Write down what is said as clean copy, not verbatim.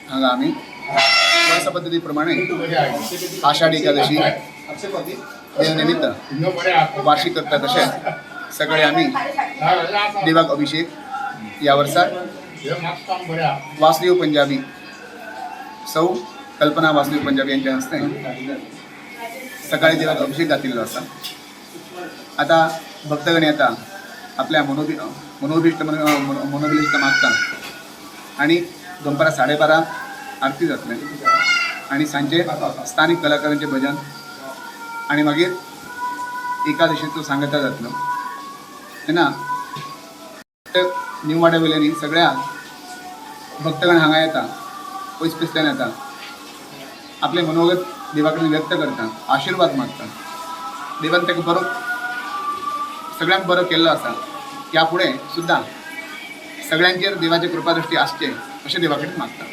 हांगा आमी वर्स पद्दती प्रमाणे आषाढी एकादशी देवनिमित्त वार्षिक करता तशें सकाळी आमी देवाक अभिषेक ह्या वर्साक वासुदेव पंजाबी सौ कल्पना वासुदेव पंजाबी यांच्या हस्ते सकाळी देवाक अभिषेक घातिल्लो आसा. आता भक्तगण येता, आपल्या मनोभिष्ट मनोभिष्ट मागता आणि दनपारां 12:30 आरती जातले आणि सांजे स्थानिक कलाकारांचे भजन आणि मागीर एकादशीचो सांगता जातलो. तेन्ना निववाड्या वयल्यानी सगळ्या भक्तगण हांगा येता, पयस पयसल्यान येता, आपले मनोगत देवा कडेन व्यक्त करता, आशिर्वाद मागता. देवान ताका बरो सगळ्यांक बरो केल्लो आसा. ह्या फुडें सुद्दां सगळ्यांचेर देवाची कृपादृष्टी आसचे अशें देवा कडेन मागता.